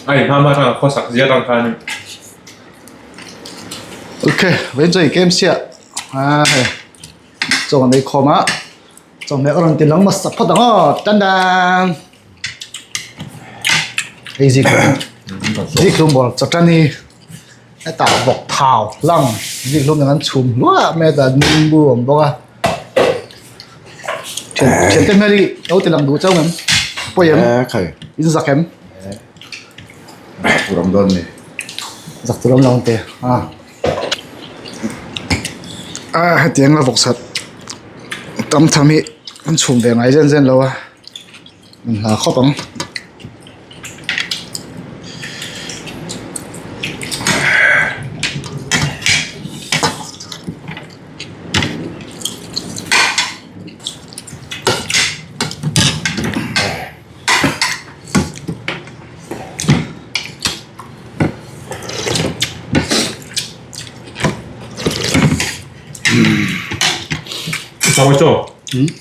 A inhma hma atanga khawsak zia atang khanin. Ok, vawiin chu ei kem siah a hei chaw kan ei khawm a chawhmeh ka rawn ti lang hmasa phawt ang aw tan dan hei zik zikhlum bawr chawṭani hetah bawk thau hlang zikhlum nen an chhum hluah mai a hetah nimbu a awm bawk a thian thiante hmel hi lo ti lang duh chauh em pawi em in zak em. Zak tur awm dawn ni. Zak tur awm lo ang te a. A hetiang a vawksat tam tham hi an chhum ve ngai zen zen lo a an hla khawp ang.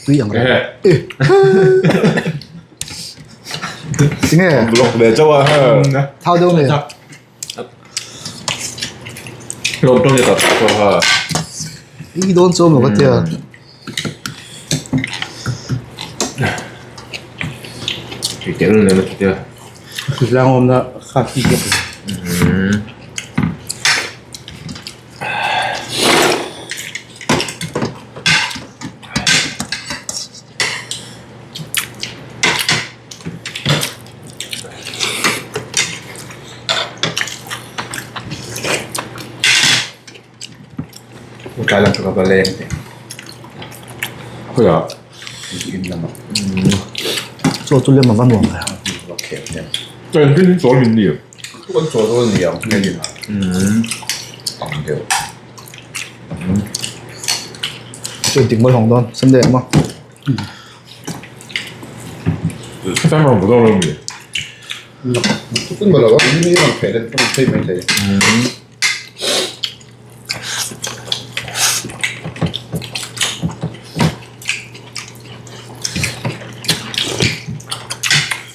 Tui ang reng tinge Vlog ve chauh a thau deuh nge Lawm tawng leh tak tak ha. I dawn chuan maw ka tia. Tel nena tia. Hritlang awmna kha khi bawk. Tlai lam chu ka va leng teh. Khawiah? In lamah. Chaw chu lem a va nuam ve. Va khel hnem. Engtin in chawl min ni? Kan chawl dawn ni ang hmel in a. Ang deuh. Chu dik mawi hawng dawn Sunday ah maw.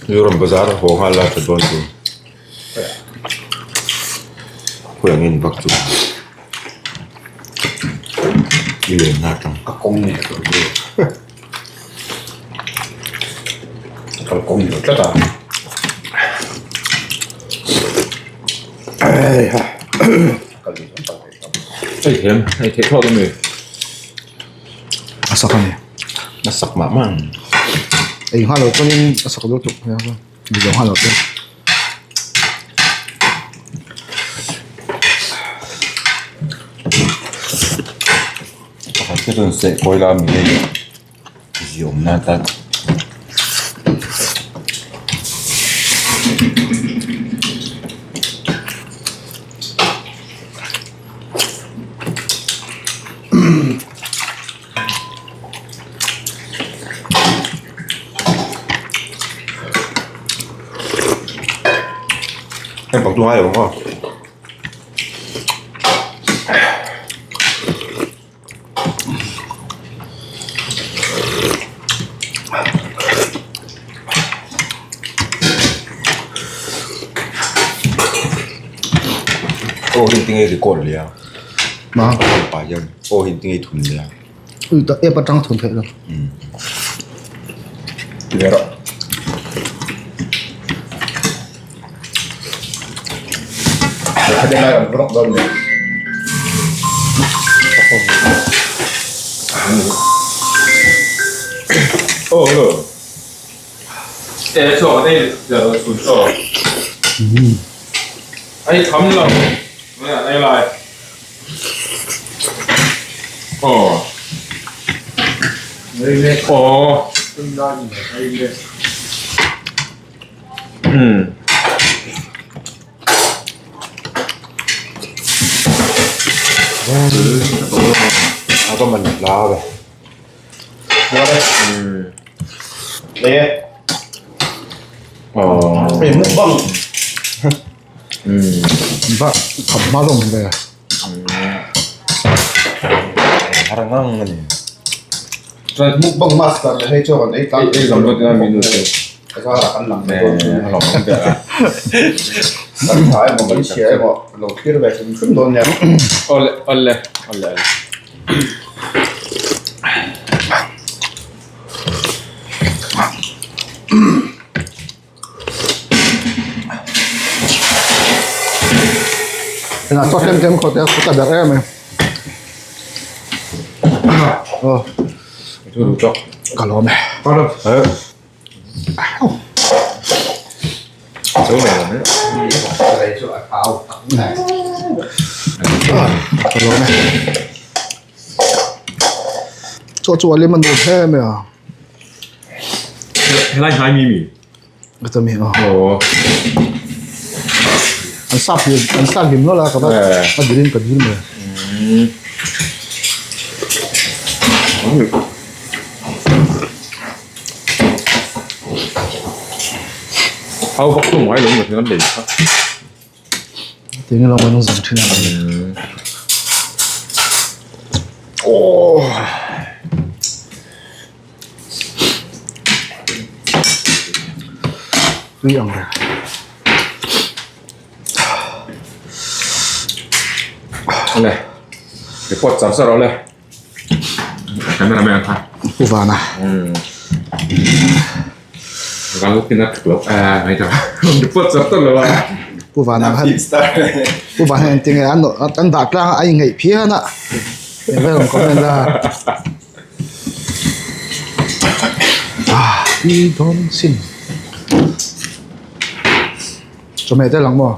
Mizoram bazar a haw nghal la tha dawn chu khawi ang in vak chu i len na atang a kawng ni a tur chu kalkawng ni lo tlat a Hei thiam hei theih thlawt a ni. A sak a ni. A sak mah mah. Ei nghal loh chuanin a sak lutuk nia chuan ei zo nghal loh chuan. Pakhat te chuan seh kawi la mi hei ziawmna tan. Em bang tu ngai lo maw? Aw hi tinge record leh a Ma pa hian aw hi tinge thun leh a Ui ta app atang thun theih lo. Ti ve rawh. Oh hello. Eh chaw kan ei leh lo chhun chaw. Ei tham lo. Nge an ei lai. Aw. Aw. Umm. A va man hla ve. Aw. Umm. Va kham hma lawm ve. Har ngang a ni. Mukbang master leh hei chuan ei tlang. Ei zawng dawt ila minute. A zarah kan lang ve dawn chu a lawmawm ber a. Kan tha emaw kan chhia emaw lo thlir ve hrim hrim dawn nia. Awle awle awle awle. Ina chaw tlem tlem khawt e a kut a ber em e. Aw. Ka lawm e. Ka lawm e. Chaw chu a lem a nuam em e a. Helai hnai mi mi. Ka ta mi aw. An sap hlim an sap hlim nawlh a ka va a dilin ka dil mai. Hau bak chu ngai lo an nei kha. Tinge lo an zam thin a. Aw. Tui ang reng. Awle. Report char char awle. Cameraman kha. Pu Vana. Kan lo tin a thuk lo. A ngai ta. Report char char lo a. Pu Vana khan. Pu Vana hian tinge an an dah tlang a ingeih phian a. Eng vel rawn comment a. Pi dawn sin. Chawhmeh te lang maw?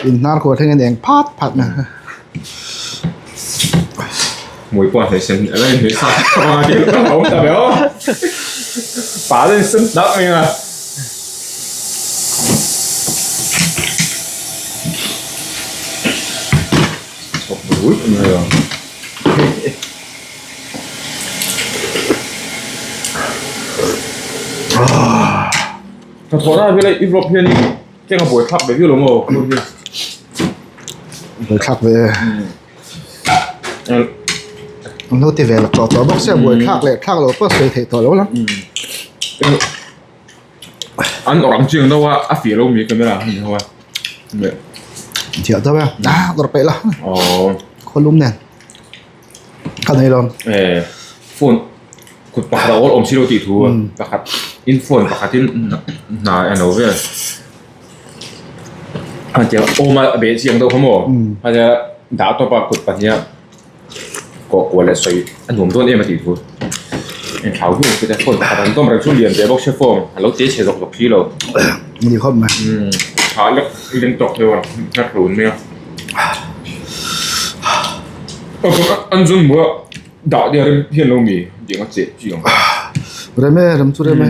In hnar khuar thleng in eng phat phat mai a. Buaithlak ve an lo ti ve leh tawh tawh bawk sia buaithlak leh thlak loh pawh sawi theih tawh lo la. An awrh ang chiang deuh a a fiah lo mi camera a ni ho a. Fiah deuh e ah dawrh peih la khawlum nen ka nei lo. Phone kut pakhat a awl awm si lo tih thu pakhat in phone pakhat in hna a lo vel a tia awm a beh chiang deuh kha maw a tia dah tawp a kut pahnih a kawh kual leh sawi a nuam dawn em a tih thu engthlau viau ang chu phone pakhat an dawm reng chu lian ve bawk se phone a lo che chhe zawk zawk si lo ni khawp mai tha lek leng tawk deuh a a hlun mai a an zun hmuh a. Dah te rem hian lo mi tih ang a cheh chi ang. Rem e, rem chu rem e.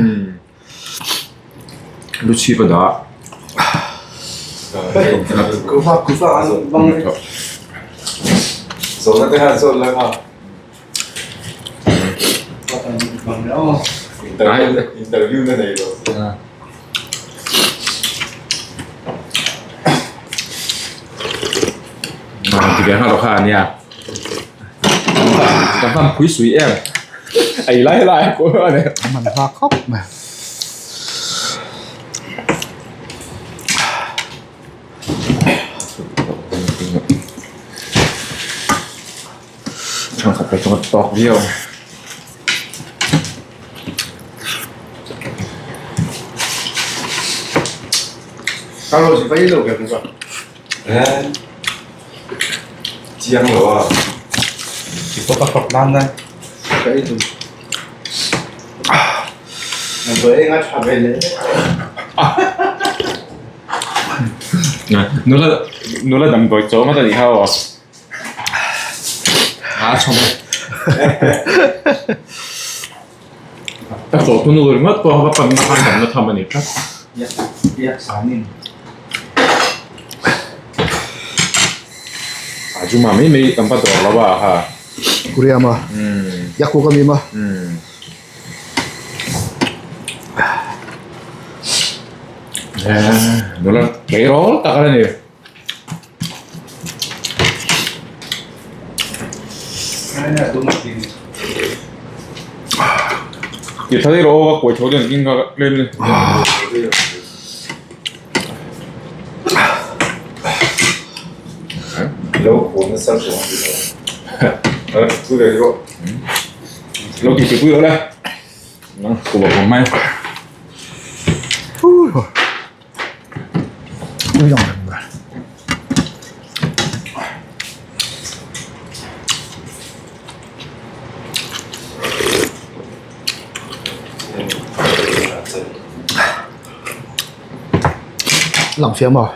Lu chhip a dah. Interview na nei lo. Ti ve nghal rawh kha ania. Ka hman phui sui em. Ei lai lai ko a ni. A man hla khawp mai. Chhangkhat te chuan tawk viau. Chiang lo a. Nula nula damdawi chaw ngawt a nih kha aw. A chhawm a. Ka chaw tu nu ringawt pawh ka panna khan damna tham a ni tlat. A juma mai mai kan va dawr lo a ha. Korea ma. Yakuk a mi ma. Nula tleirawl tak a ni. Ti thar erawh aw ka kuai tho dawn king kha tlem ni. Lo khawn nasa chuang a ni lo. Lo ti tui pui rawh le. Ku bawk ang mai. Lang fiah maw?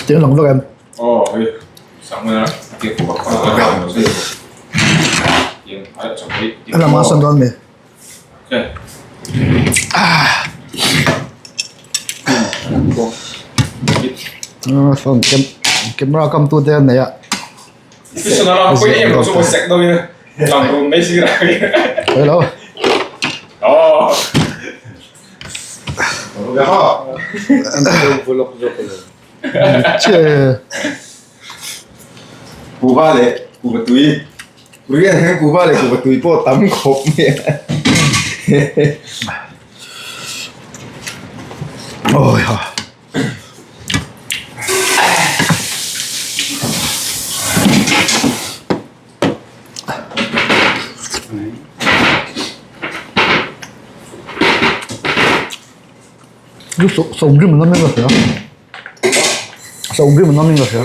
Tiếng lang vek em? A lamah sawn dawn mi? Phone camera kam tu te an nei a. Hello. Kuhva leh kuhva tui Korean hian kuhva leh kuhva tui pawh tam khawp mai a. Awi ha. Sawmrim an awm in ka hria sawmrim an awm in ka hria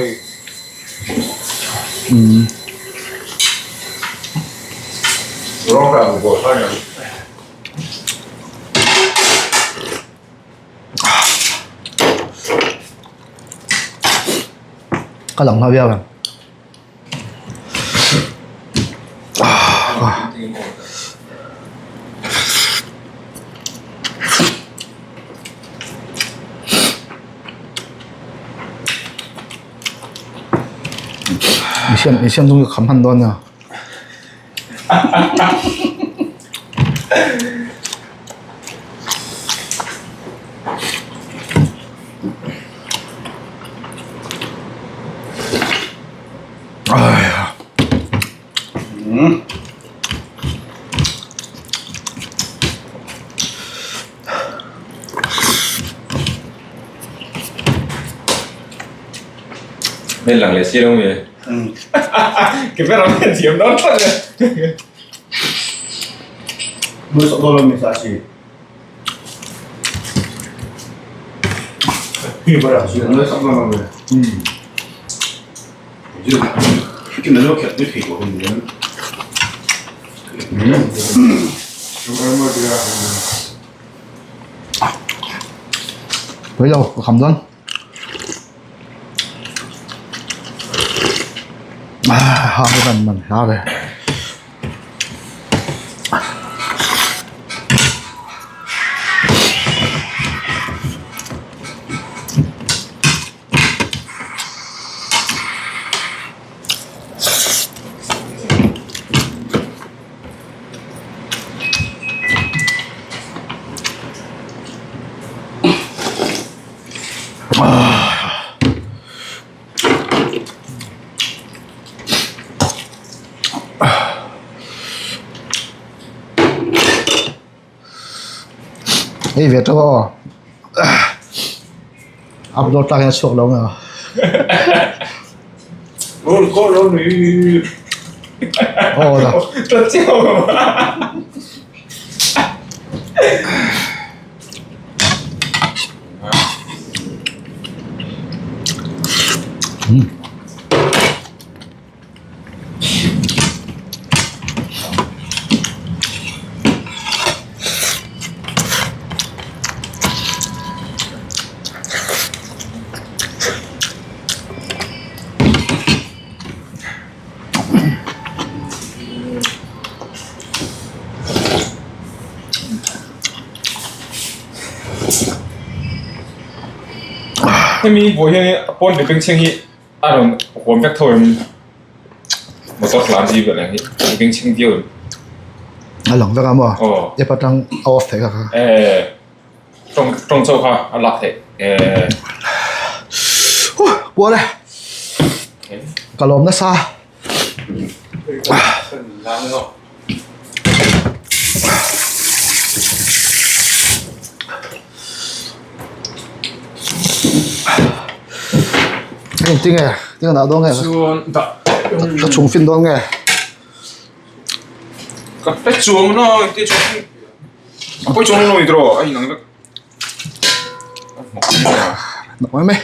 umm. Ka lang hma viau ang. Misiam misiam chung chu kham hman dawn nia. Hmel lang leh si lo nge. Camera hian thiam dawn tlat e. Pui lo ka kham dawn. Ah ha man man hla ve. Hei ve teuh aw upload tlak hian a chhuak lo nge aw. Aw la. Hemi buai hian a pawn leh bengchheng hi a rawn huam vek tho em motor tlan hi vel ang hi bengchheng viau em. A lang vek a maw? Aw. App atang a off theih kha kha. Eh tawng tawng chauh kha a lak theih eh. Huh pual e. Ka lawm nasa. Heng tinge tinge dah dawn nge ka chhung fin dawn nge ka pe chuang no ti chuang a pawi chuang lo ni tawh a inang vek nak mai mai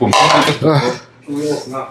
pum ah.